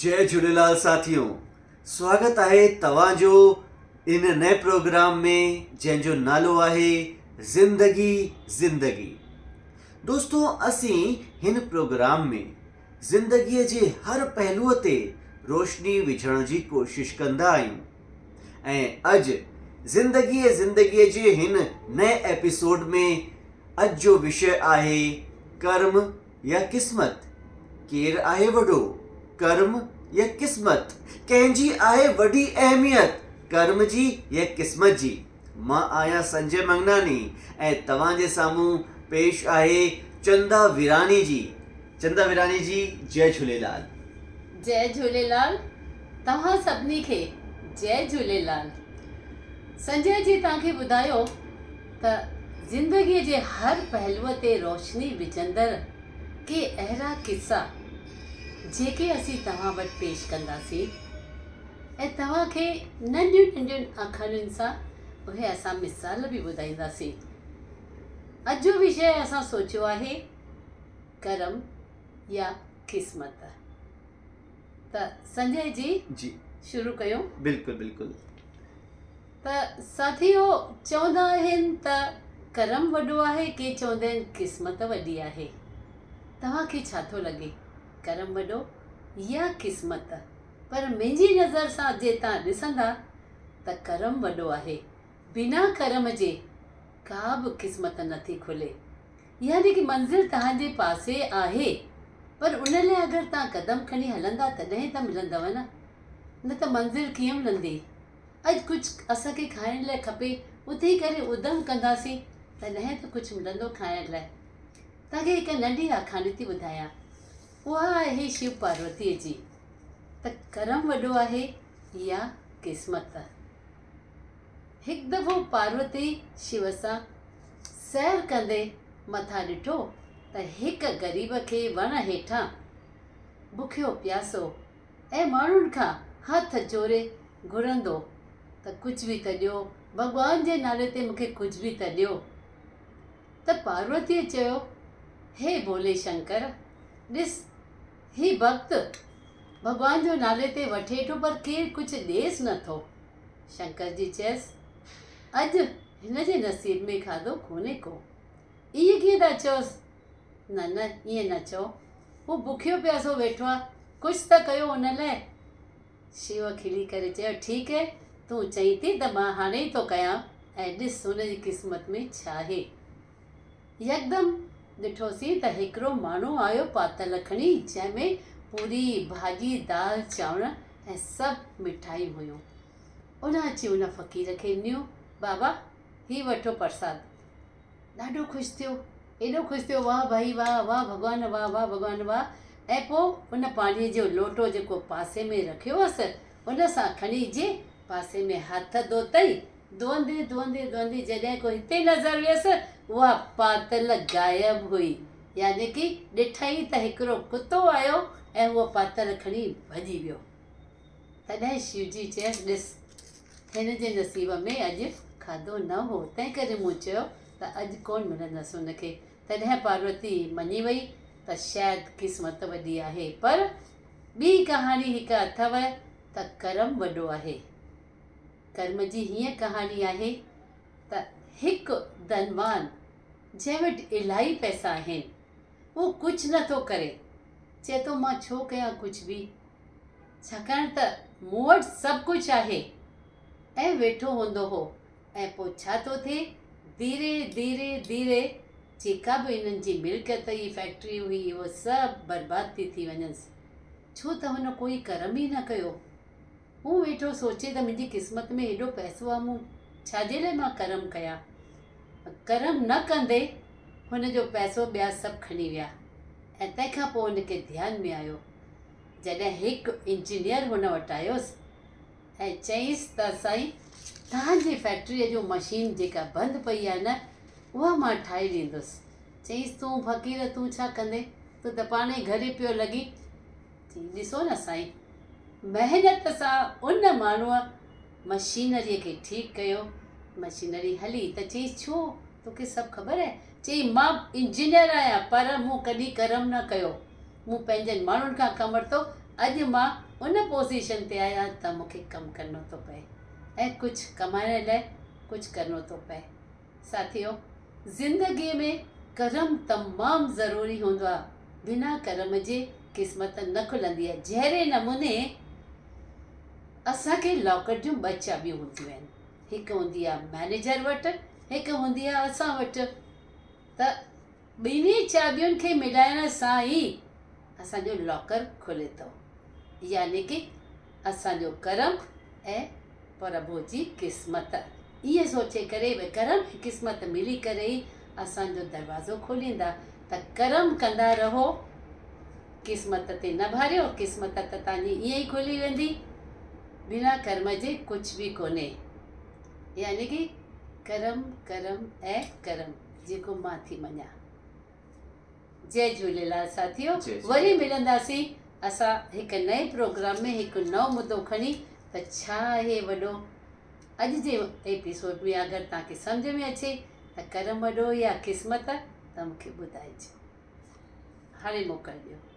جئي جهوليلال ساٿيو سواگت آهي توهان جو ان نئين پروگرام ۾ جنهن جو نالو آهي زندگي زندگي دوستو اسين هن پروگرام ۾ زندگي جي هر پهلوء تي روشني وجهڻ جي ڪوشش ڪندا آهيون ۽ اڄ زندگي زندگي جي هن نئين ايپيسوڊ ۾ اڄ جو وشيه آهي ڪرم يا قسمت؟ ڪير آهي وڏو، ڪرم يا قسمت؟ ڪنهن جي آهي وڏي اهميت، ڪرم جي يا قسمت جي؟ مان آهيان سنجي منگناني ۽ توهان جي سامهون پيش آهي چندا ويراني جي. چندا ويراني جي جئي جهوليلال. جئي جهوليلال توهان سڀني کي جئي جهوليلال. سنجي جي توهان کي ٻڌايو ته زندگيء جي هر پهلوء تي روشني وجهندڙ ڪي اهڙا قصا جيڪي اسين توهان وٽ پيش ڪنداسين ۽ توهان کي ننڍين ننڍين آکاڻين سان اهي اسان مثال به ٻڌائينداسين. اڄ جو وشيه اسان سوچيو آهي ڪرم يا قسمت. ته سنجي جي جي شروع ڪيون. بلڪل بلڪل. ته ساٿيو چوندا آهن ته ڪرم وڏو آهي ڪي چوندا آهن قسمت وڏي آهي توهان کي ڇا ٿو لڳي ڪرم وڏو يا قسمت پر منهنجي نظر سان جي توهان ڏسندا ته ڪرم وڏو آهي بنا ڪرم جي ڪا به قسمت نٿي کلي يعني ڪي منزل توهان جي پاسي آهي پر ان لاء اگر توهان قدم کڻي هلندا تڏهن ته ملندو نه نه ته منزل ڪيئن ملندي اڄ ڪجهه اسان کي کائڻ لاء کپي، اٿي ڪري ادم ڪنداسين تڏهن ته ڪجهه ملندو کائڻ لاء. توهان کي هڪ ننڍي آکاڻي ٿي ٻڌايان. اها آهي شو پاروتيء جي ته ڪرم وڏو آهي يا قسمت. هڪ دفعو پاروتي شو سان سير ڪندي مٿان ڏٺو ته هڪ غريب کي وڻ هيٺان بکيو پياسو ۽ ماڻهن کان هٿ جوڙي گهرندو ته ڪجهه به ته ڏيو، ڀڳوان جي نالي تي مون کي ڪجهه به ته ڏيو. ته پاروتيء چيو، هي ڀولي شنڪر! ڏس، هي ڀڳت ڀڳوان جو نالي تي وٺي ٿو پر ڪير ڪجهه ڏيس نه ٿو. شنڪر جي چيس، اڄ هن جي نصيب ۾ کاڌو ڪونهي ڪو. ائين ڪيئن ٿا چئوس؟ نه نه ائين نه چئو، هو بکيو پياسو ويٺو آهي، ڪجهه ته ڪيو ان لاء. شيو کلي ڪري چيو، ٺيڪ هي، تون چئين ٿي ته مان هاڻي ئي ٿو ڪيان ۽ ڏس هن جي قسمت ۾ ڇا آهي. يڪدم ڏٺوسين ته هڪڙو ماڻهو آيو پاتل کڻي، جنهن ۾ پوري، ڀاڄي، دال، چانور ۽ سڀ مٺايون هيون. ان اچي ان فقير کي ڏنيون، بابا هي وٺو پرساد. ڏاڍو خوش ٿيو، ايڏو خوش ٿيو، واهه ڀائي واهه، واهه ڀڳوان واهه، واهه ڀڳوان واهه ۽ پوء ان پاڻيء جو لوٽو جيڪو پاسي ۾ رکيو هئس، ان سان کڻي جي پاسي ۾ هٿ ڌوتئي، ڌوئندي ڌوئندي ڌوئندي جڏهن ڪو هتي نظر ويس، اها پاتل غائب هئي، يعني ڪي ڏٺائين ته هڪڙو ڪتو آيو ۽ اهو پاتل کڻي ڀڄي ويو. تڏهن شيوجي چيس، ڏس، هن جي نصيب ۾ اڄ کاڌو نه هو، تنهنڪري مون چيو ته اڄ ڪونه ملندس هن کي. تڏهن پاروتي مڃي وئي ته شايد قسمت وڏي آهي. پر ٻي ڪهاڻي هڪ اٿئو ته ڪرم وڏو آهي. ڪرم جي هيئن ڪهاڻي آهي ته هڪ ڌنوان جنهن وٽ الاهي پئسا آهن، اهو ڪجهه نه ٿو ڪري. چئي ٿو مان ڇو ڪيان ڪجهه به؟ ڇاڪاڻ ته مون وٽ سڀ ڪجهه آهي. ۽ ويٺو هوندو هو ۽ پوء ڇا ٿو ٿئي ڌيري ڌيري ڌيري جيڪا به انهن جي ملڪيت هئي فيڪٽري هئي اهو سڀ برباد ٿي ٿي وڃنس ڇو ته هن ڪوئي ڪرم ئي نه ڪيو هو ويٺو سوچي ته منهنجي قسمت ۾ هيڏو پئسو آهي مون ڇا جي لاء مان ڪرم ڪيان ڪرم نه ڪندي هن جو پئسو ٻيا سڀ کڻي ويا ۽ تنهن کان پوء هن کي ڌيان ۾ آيو جڏهن هڪ انجنيئر هن وٽ آيس ۽ چيائينس ته سائين توهان جي فيڪٽريء جو مشين جيڪا بند پئي آهي نه اها مان ٺاهي ڏيندس. چيائينس تون فقير تون ڇا ڪندين تون ته پاڻ ئي گهري پيو لڳين. چيائين ڏسو نه سائين محنت سان ان ماڻهوء مشينريء کي ٺيڪ ڪيو مشينري هلي ته چيائينس ڇو توکي سڀ خبر آهي؟ چيائين مان انجنيئر آهيان پر مون ڪڏهن ڪرم نه ڪيو. مون پنهنجن ماڻهن کان ڪم ورتو، اڄ مان ان پوزيشن تي آهيان ته مون کي ڪم ڪرڻو ٿو پئي ۽ ڪجهه ڪمائڻ لاء ڪجهه ڪرڻو ٿو پئي. ساٿيو! زندگيء ۾ ڪرم تمام ضروري هوندو آهي. بنا ڪرم جي قسمت نه کلندي آهي. جهڙي نموني اسان کي لاڪر جون ٻه چاٻيون هونديون آهن. هڪ هوندي آهي مئنيجر وٽ، هڪ هوندي آهي اسان وٽ. ته ٻنهي چاٻين کي ملائڻ سان ئي اسان جو لاڪر کلي ٿو. يعني ڪه اسان جو ڪرم ۽ پرڀو جي قسمت. ائين سوچي ڪري به ڪرم ۽ قسمت ملي ڪري ئي اسان جو دروازو کوليندا ته ڪرم ڪندا رهو قسمت تي نه ڀاريو قسمت ته توهان جي ائين ئي کلي ويندي بنا ڪرم جي ڪجهه به ڪونهي يعني ڪه ڪرم ڪرم ۽ ڪرم جيڪو مان ٿي مڃان. جئي جهوليلال ساٿيو وري ملنداسين اسان هڪ نئين پروگرام ۾ هڪ نئون مدو کڻي ته ڇا آهي وڏو اڄ جي ايپيسوڊ ۾ اگر توهان کي سمجهه ۾ اچي ته ڪرم وڏو يا قسمت ته مونکي ٻڌائجو هاڻي موڪل ڏيو.